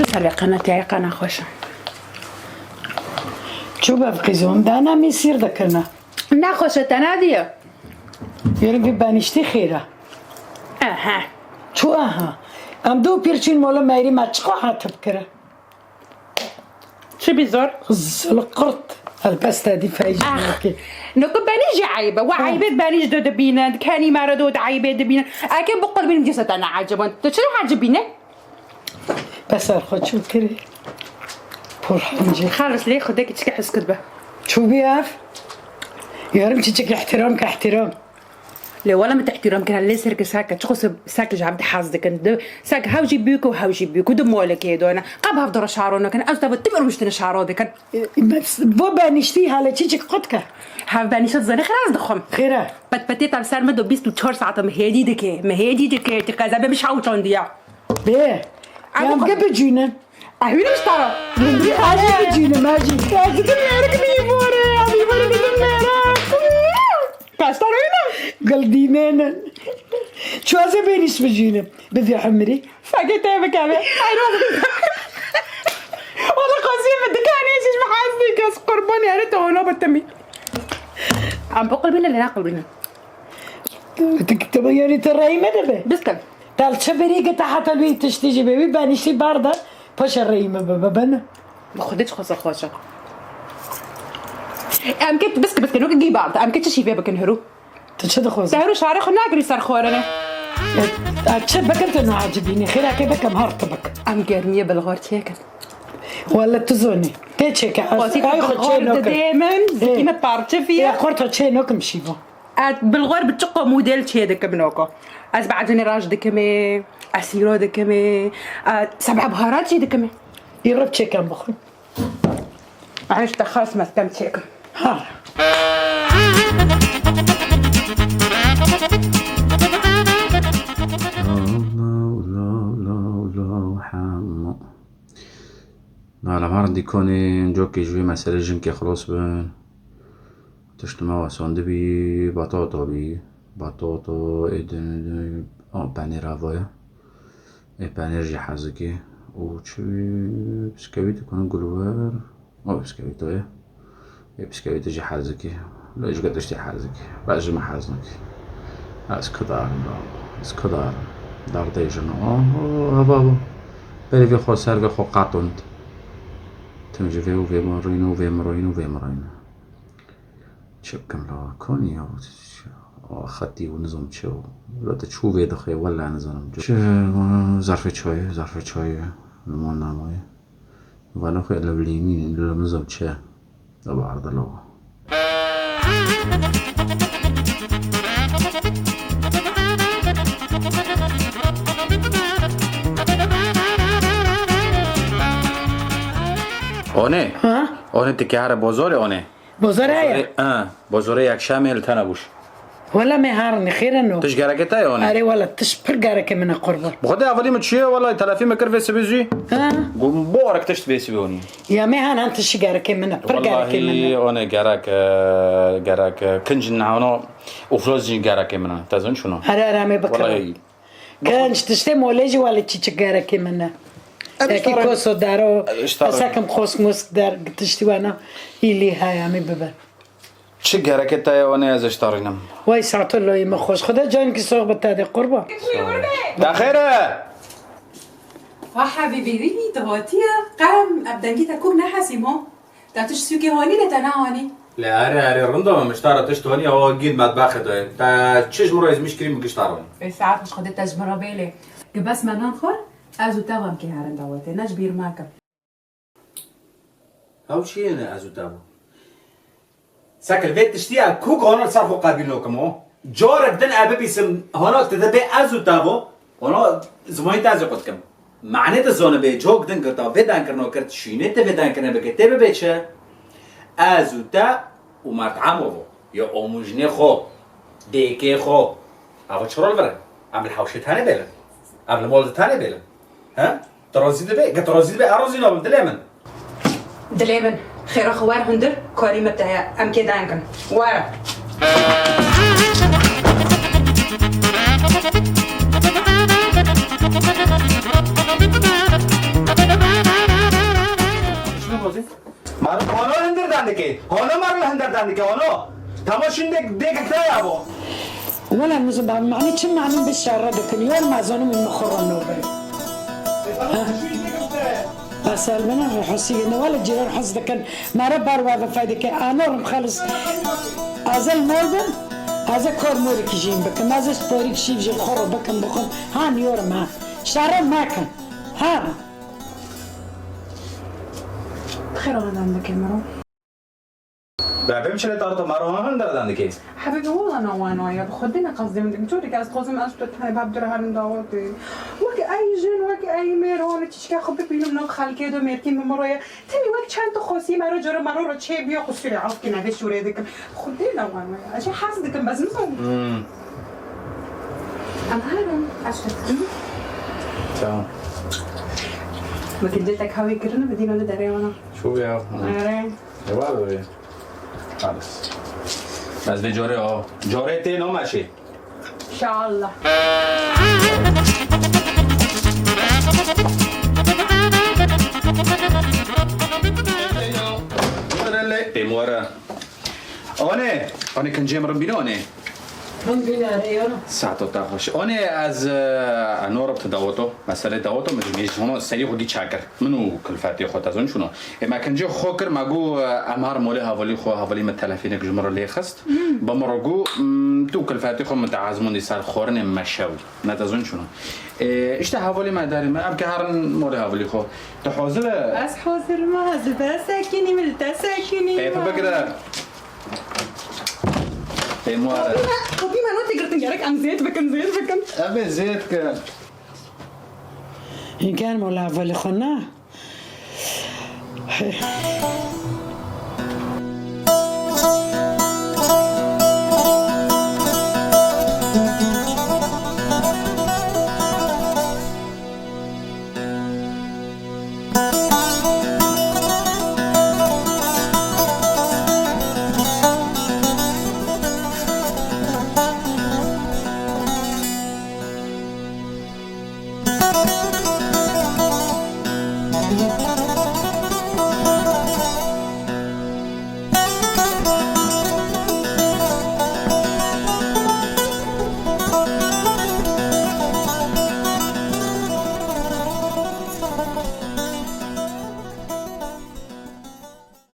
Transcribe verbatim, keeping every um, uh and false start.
Ser vê qenatê, qena xweş e. Çû bev qîzon, dana mî sîr dikirine. Ne xweş e, te nediye. Yêrî vî benîştî xêr e. Aha. Çû aha. Em du pîr çûn mola Meyrî, me çiqo hatib kire. Çi bî zor? Zilqurt. Helbeste dî feyj Ah. nakê. Noko benî jî eyb e. Wa Ha. eybê benî jî dibînin. Kenî me re dot eybê dibînin. Eke bu qulbînim ceseta ne ecibin. Tu çi ecibîne? Bes er xwe çû kirî. Porhancî. Xalis lê xwe de kiçike heskit be. Çû bî ev? Yarım çiçek ihtiram ke ihtiram. Lê wela min te îhtîram kira, lê serke seke, çiqo se-, seke ji hev dihez dikin. Di, seke hew jî bûk û hew jî bûk û di molekê de ne. Qe bi hev de re şaro nakin, ez te bi tim rûştine şaro dikin. E, bes bo benîştî hele çiçik qut ke. Hev benîşte zanî xêr ez dixwim. Xêr e. Petpetê te bi ser min de bîst û çar saete min hêdî dike, min hêdî dike, ti qezebe min şawçandiya. Bê. Em Em bu ge bicûnin. Ehwî niştara. Gundî ez jî bicînim, ez jî. Ez didim mêrik mîvore, ya mîvore didim mêrik. Kaştar öyle. Gildînêne. Çuwaze bênîş bicînim. Bidî hemrî. Sage te bikeve. Hayır olsun. Ola qasî mi dikanê şiş mi hazdî kes qurban yare te ona batemi. Am bu qulbine le ne qulbine. Tik te yani te reyme de be. Biskan. Tal çi berî gita heta wî tiştî jî bê, wî benîştî bar de, paşa reyî me bibe, bene. Bi Xwedê çi xwesa xweşe. Em ke biske biske, no ke gî bar de, em ke çi şîvê bikin hiru? Tu çi dixwazî? Te hiru şarê xwe nakirî ser xwarine. E, e, çi bikin tu nacibînî, xêra ke bikim, her tu bik. Em germiyê bilxwar çêkin. Wele tu zonî. Tê çêke, ez Xwesî ay xwe çê bilxwar nokim. Didê min, Ê. Zikî me parçe fiye. Ê, xorta çê nokim şîvo. Ez bilxwar bi çiqo model çê dikim noko. Ez bi ecenê raş dikimê, ez sîro dikimê, ez seb'a biharat jî dikimê. Î rib çêkem bixwin. Eş te xas mestem çêkim. Ha. Law, law, law, law, law, hemo. Nala mar dîkonê, cokê ji vê meselê jinkê xilos bin. Tişt me wesandibî, batata bî. Batata, ê din, din, a, penêr ava ye. Ê penêr jî hez dikê. Û çi, biskewît dikun gulwer. O, biskewît o ye. Ê biskewît jî hez dikê. Lê ji tiştî hez dikê. Bes ji min hez nikê. Ez kudarim da. Ez kudarim. Derdê jin. Oho, hava bu. Berê vê xwe ser vê xwe qatond. Tim ji vê û vê min rûyne û vê min rûyne û vê min rûyne. Çi bikim la? Konî ya. Xetî û nizam çi û. La te çû vê dixê, wela nizanim. Çi, zarfê çayê, zarfê çayê. Li mal namayê. Valo xwe lewlînî, li nizam çi. Ew arde lawa. Onê? Ha? Onê, ti kare bozorê onê? Bozor heye? Bozorê, ha, bozorê yekşemê li te nebûş. Wela me harinê, xêr e no. Tişt gereke te ye onê? Erê wela, tişt pir gereke min e qurban. Bi xwedê evelî min çûye, wela telefî min kir vê sibê zû. Ha? Got, bo arek tişt vê sibê onî. Ya me han han tişt gereke min e, pir gereke min e. Wellahî onê gerek, e, gerek, e, kinc nehano û froz jî gereke min e. Te zin çûno? Erê, erê, em ê bikirin. Wellahî. Genç tiştê molê jî wele çîçik gerekê min e. Em Yekî işte koso dero, işte esekim xosk mosk der, tiştî wena îlî heye, em ê bibe. Çi gerekê te ye, wan ê ez ji te rînim. Wey saeto loyê min xweş. Xweda cankî sox bi te de qurban. Ya xêr e? Ha hebîbî, wî tu hatiye, qem ev dengî te kûk nehesî mo? Te tişt sûkê hanî lê te nehanî? Lê erê, erê, rind e, min ji te re tişt hanî, ew gîn metbexê de ye. Te çi ji min re ezmîş kirî, min gişt te re. Ê saet xweş, Xwedê te ji min re bêlê. Gi bes me nan xwar, ez û te ve em kê herin dawetê, ne ji bîr me ke. Ew çi yê ne ez û te ve? Sekil vê tiştî ez kûk hana li ser xwe qebîl nakim o. Carek din ez bibîsim hana tu dibê ez û te ve, hana zimanî te ez ê qut kim. Manê tu zanibê, cok din girta vê denkirina kir, tu şînê tu vê denkirine bike, tê bibê çi? Ez û te û merdemo vo. Ya omûjnê xwe, dêkê xwe. Ava çi rol vir e? Em li hewşê tenê bêlin. Em li mol de tenê bêlin. He? Tu razî dibe? Ge tu razî dibe, ez razî nabim, dilê min. Dilê min. Xêra xwe wer hundir, karî me te ye. Em kê deng in. Were. Ano, ano hindir dandike. Ano marla hindir dandike, ano. Tamo şimdi dek daya bo. Wela nizim ba mani çi mani bi şerre dikin. Yor ma zonim in mixurra nobe. Asal bana husiyene wala ciran hus dikin. Mara bar wa vefay dike. Anorim xalis. Azel mordum. Aze kor morik jin bikin. Aze sporik şiv jin xoro bikin bikin. Han yorum ha. Şerre makin. Ha. Xêr anadan dike mero. Bebê mi çile tarto mero han deradan dike. Hebîbî wala na wan waya. Bi xwedê ne qasdê min dikim. Çorê ke ez xwazim ez tu tenê bab dira herin dawetê. Wek ey jin, wek ey mêr hole çişka xwe bibînim nav xelkê do mêrkîn bi mero ye. Tenê wek çend tu xwesî mero coro mero ro çê biyo qusûrê afkî nebe şûrê dikim. Xwedê ne wan waya. Ez jî hez dikim, ez nizanim. Hmm. Em herin, ez dikim. Tamam. Wekî dê tek hawî kirine bi dîna de derê wana. Çû ya. Ere. Ne var öyle? Hadi. Ez vê corê o. Corê tê no meşê. İnşallah. Pêmwara. Anê, anê kincê min bîne anê. Min bîne re yara. Saeto te xweş. Anê ez, e, eno rib te dawato. Meselê dawato min ji mêj hono serî xwe gî çakir. Min û kilfetê xwe te zon şûno. Ê me kincê xwe kir, me got, e, em har molê hevalî xwe, hevalî min telefînek ji min re lê xist. Bi min re got, mm, tu kilfetê xwe min te ezmûndî ser xwarinê meşew. Ne te zon şûno. Ê, işte hevalî me darî me, em ke herin molê hevalî xwe. Tu hazir e? Ez hazir me, ez be sekinî, min te sekinî. Ê, tu bigire. Ê, muare. Kopî me, kopî me notê girtin, gerek em zêd bikin, zêd bikin. Em ê zêd kin. Hîn ken mola hevalî xwe ne?